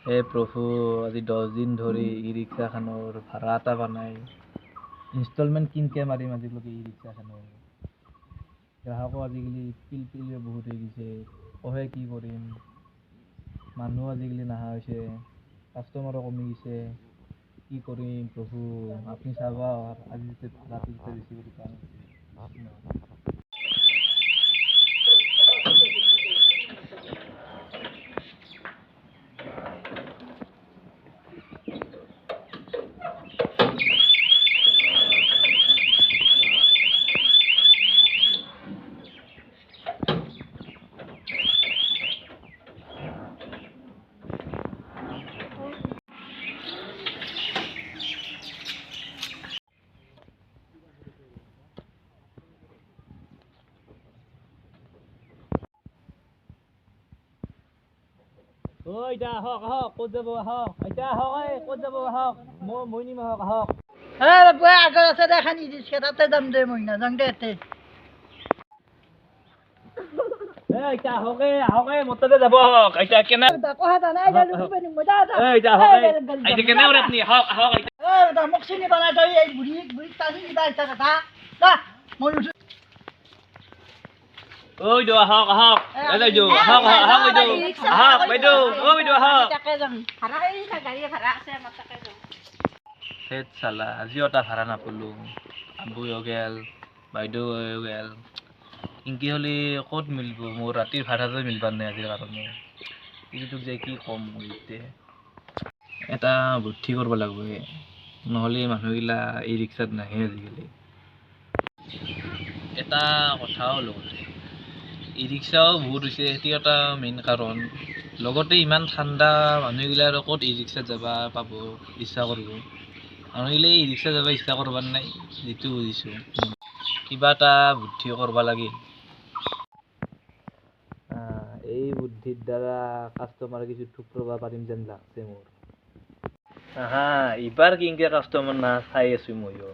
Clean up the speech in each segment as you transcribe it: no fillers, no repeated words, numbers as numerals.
হে প্ৰভু, আজি 10 দিন ধৰি ই ৰিক্সাখনৰ ভাড়া এটা পোৱা নাই। ইনষ্টলমেণ্ট কিনকে মাৰিম আজিলৈকে ই ৰিক্সাখনৰ? গ্ৰাহকো আজিকালি পিলপিলিয়ে বহুত হৈ গৈছে। কহে কি কৰিম, মানুহ আজিকালি নাহা হৈছে, কাষ্টমাৰো কমি গৈছে। কি কৰিম প্ৰভু, আপুনি চাব আজি যাতে ভাড়াটো যাতে বেছি কৰি পাওঁ। ঐ আইতা, আহক আহক। ক'ত যাব? আহক আইতা, আহক। এই ক'ত যাব? আহক, মই নিম, আহক আহক। হে বাপু, আগৰ আছে দে খানি দিছে, তাতে যাম দে। মই নাযাওঁ দে এতে। এ আইতা, আহক, এ আহক, এ মোৰ তাতে যাব, আহক আইতা। কেনে কথা এটা নাই, মই যা যা। এ আইতা, আহক। এ আইতা, কেনে কৰে আপুনি? আহক আহক আইতা। এ বেটা, মোক চিনি পোৱা নাই তই? এই বুঢ়ী বুঢ়ীক তাই চিনি পাই আহিছা কথা। যা, মই উঠো। ঐ দো, আহক আহক। এ বাইদেউ, আহক আহক আহক বাইদেউ, আহক বাইদেউ। অ বাইদেউ, আহক। তাকে যাম ভাড়া, এই গাড়ী ভাড়া আছে আমাৰ, তাকে যাম। ধেৎ চালা, আজিও এটা ভাড়া নাপালো। আবুও গেল, বাইদেউ গেল। ইনকে হ'লে ক'ত মিলব? মোৰ ৰাতিৰ ভাড়াটো মিলবা নাই আজিৰ কাৰণে। এইটোক যে কি ক'ম মই এতিয়া? এটা বুদ্ধি কৰিব লাগিব হে, নহ'লে মানুহগিলা এই ৰিক্সাত নাহে আজিকালি। এটা কথাও লগতে ই ৰিক্সাও বহুত হৈছে, সেইটো এটা মেইন কাৰণ। লগতে ইমান ঠাণ্ডা, মানুহগিলা আৰু ক'ত ই ৰিক্সাত যাবা পাব, ইচ্ছা কৰিব? মানুহগিলা ই ৰিক্সা যাব ইচ্ছা কৰবাৰ নাই, যিটো বুজিছোঁ। কিবা এটা বুদ্ধি কৰবা লাগে। এই বুদ্ধিৰ দ্বাৰা কাষ্টমাৰ কিছু ঠুকৰবা পাৰিম যেন লাগছে মোৰ। আহা, এইবাৰ কিনকে কাষ্টমাৰ না চাই আছো ময়ো।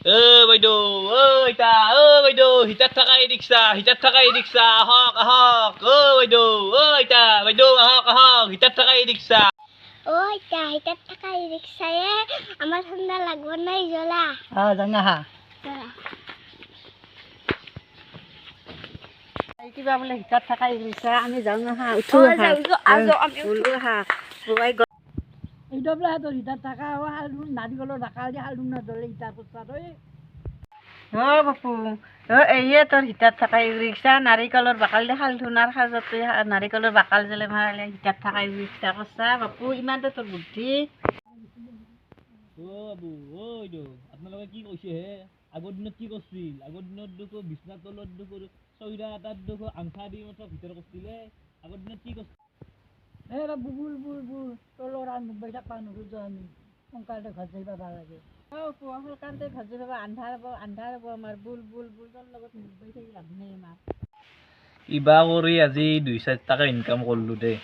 ঐ বাইদেউ, ঐ আইতা, ঐ বাইদেউ, হিটাৰ থকা ই ৰিক্সা, হিটাৰ থকা ই ৰিক্সা, আহক আহক। ঐ বাইদেউ, ঐ আইতা, বাইদেউ, আহক আহক, হিটাৰ থকা ই ৰিক্সা। ও আইতা, হিটাৰ থকা ৰিক্সায়ে আমাৰ ঠাণ্ডা লাগব নাই, জ্বলা। আহ, যাং আহা। জ্বলা। কিবা বোলে হিটাৰ থকা ৰিক্সা, আমি যাওঁ আহা, উঠো আহা। উঠো আহা ববাই। এইটো বোলে তোৰ হিটাৰ থকা শালদুন, নাৰিকলৰ বাকাল দি শালদুন নধৰে হিটাৰ কৰছা তই। অ বাপু, অ এইয়ে তোৰ হিটাৰ থকা ৰিক্সা, নাৰিকলৰ বাকাল দি শালধুনাৰ সাজতে নাৰিকলৰ বাকাল জ্বলে মাৰিলে হিটাৰ থকা ৰিক্সা কৰছা। বাপু, ইমানতে তোৰ বুদ্ধি। অ আবু, অ বাইদেউ, আপোনালোকে কি কৈছে হে? আগৰ দিনত কি কৰিছিল? আগৰ দিনত দেখো বিছনাৰ তলত দেখো চইৰা এটাত দেখো আঙঠা দি মাত্ৰ ভিতৰ কৰিছিলে। আগৰ দিনত কি কৰিছিল? এ বাবু, বুল বুল বুল, তোৰ লগত আৰু মোক বহি থাকবা নোখোজো আমি। সোনকালে ঘৰত যাই পাবা লাগে। অ বাপু, সোনকালতে ঘৰত যাই পাবা, আন্ধাৰ হ'ব, আন্ধাৰ হ'ব আমাৰ। বুল বুল বুল, তোৰ লগত মোক বহি থাকি লাভ নাই আমাৰ। কিবা কৰি আজি 2-4 টকা ইনকাম কৰিলোঁ দেই।